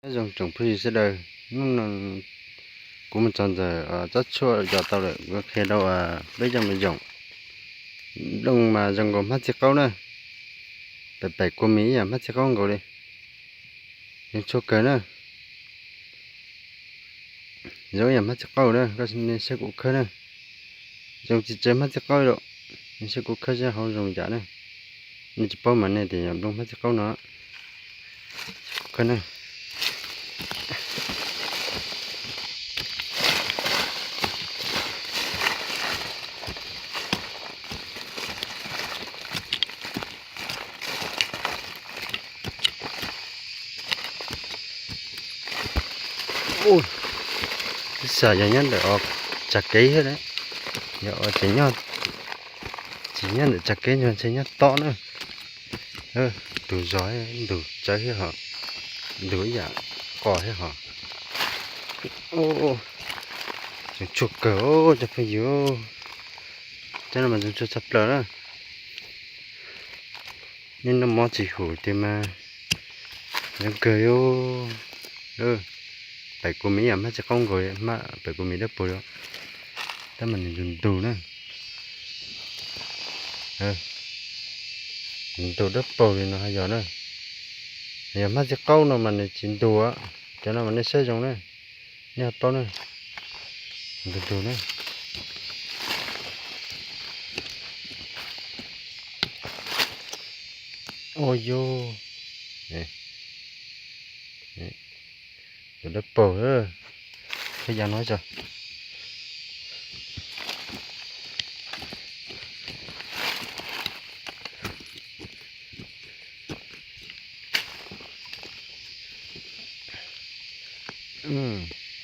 Nyob zoo tsoom phooj ywg sawv daws, hnub no kuv mus txog ntawm tsob tshuaj yos tau lawm, kuv qhia rau peb cov me yoom. Nplooj mas zoo nkaus hmab txiv qaub na, pem pem kua mis ib yam hmab txiv qaub nkaus li. Zoo tshuaj kawg na, zoo ib yam hmab txiv qaub na, koj nej saib kuv khawb na. Zoo tsis tsawg hmab txiv qaub lawm, nej saib kuv khawb seb hauv zoo yam na. Nej tsis paub mas nej tias yog nplooj hmab txiv qaub no. Kuv khawb na. Ub, ib xav yog nyob ntawm tsag kev thiab, yog tsis nyob ntawm tsag kev ntshe nyob tom na. Ntug zog, ntug tsawv thiab hos, ntug ib yam qos thiab hos. Tseem tshuaj kawg cov phooj ywg, cov no mas tseem tshuaj tshaj plaws na. Nej noj mov tsis hum tiag mas zoo kawg li. Pem kua mis yam hmab txiv qaub nkaus, pem kua mis dawb paug li, tab mas nws ntug ntug na. Ntug dawb paug li no yog na. Yog hmab txiv qaub no mas nws tsis ntug, cov no mas nej saib zoo na, nej ho paub na. Ntug ntug na. Ua yus, tus dawb paug, peb ya no tso.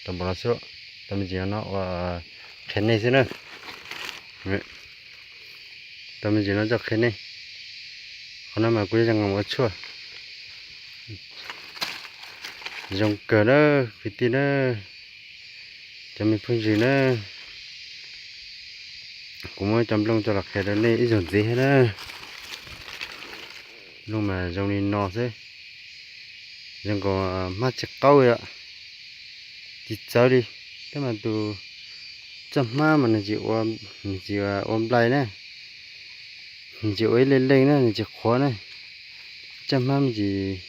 Tau npaum no xwb, tau me ntsis no ua qhia nej xwb na. Tau me ntsis no coj qhia nej. Qhov no mas kuv yeej ua tshuaj zoo kawg na, kwv tij na, cov me phooj ywg na. Kuv muab cov nplooj coj los qhia rau nej ib zaug ntxiv thiab na. Nplooj mas zoo li no xwb, zoo nkaus hmab txiv qaub yom, tsis txawv li. Tab mas tus txaj hmab mas nws tsis ua, nws tsis ua nplai na, nws tsis ua ib leej leej na, nws tsis qhuav na. Txaj hmab me ntsis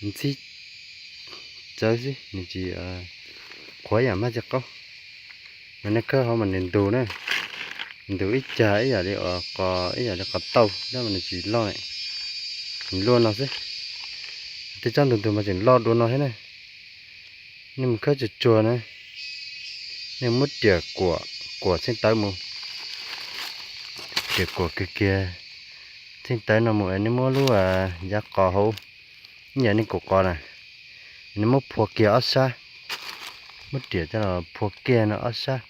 ntxhib txawv xwb, nws tsis qhuav yam hmab txiv qaub. Mas nej khawb hauv mas nws ntug na, ntug ib cag ib yam li qos, ib yam li qos tauj, tab mas nws tsis loj, nws luaj no xwb. Tej tsob ntug ntug mas tseem loj dua no thiab na. Nej mus khawb tsuag tsuag na, nej muab riam kuam, kuam txheej tawv mus, riam kuam kiag kiag txheej tawv no mus es nej muab lub yav qos hauv, ib yam nej kuam qos na, nej muab phua kiag ob sab, muab riam coj los phua kiag no ob sab,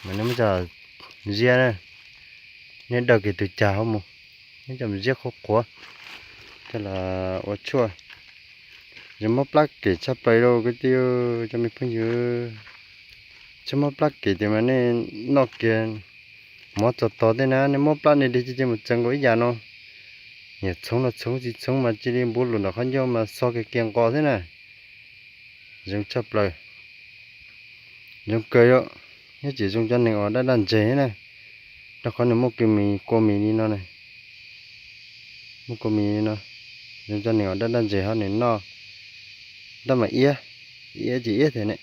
mas nej muab coj ziab na, nej dawj kiag tus cag hauv mus, nej coj mus ziab qhuav qhuav, coj los ua tshuaj. Zoo mob plab kem tshaj plaws li kwv tij, cov me phooj ywg. Tsis mob plab kem tiag mas nej noj kiag mov txog tog tej na, nej mob plab nej dig cia mus txaws nkaus ib yam no. Nyiam txhoov los txhoov, tsis txhoov mas cia li npuav lus ntawm qhov ncauj mas xo kiag kiag nqos xwb na. Zoo tshaj plaws. Zoo kawg yom. Nyob tsis zoo cov neeg uas daj daj ntseg na, rau qhov nws muaj kua mis, kua mis li no na. Muaj kua mis li no, zoo cov neeg uas daj daj ntseg ho nws noj. Tab mas iab, iab tsis iab tiag ne,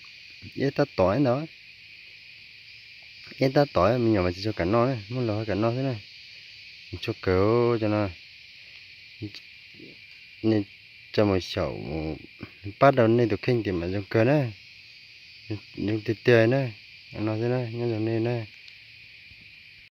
iab tab tom ntawd, iab tab tom, me nyuam mas tsis tshua kam noj, muaj los ho kam noj xwb na. Tshuaj kawg cov no. Nej tso mus xyaum mus pab rau nej tus kheej tias mas zoo kawg na, zoo tiag tiag na. No xwb na, nyob zoo nej na.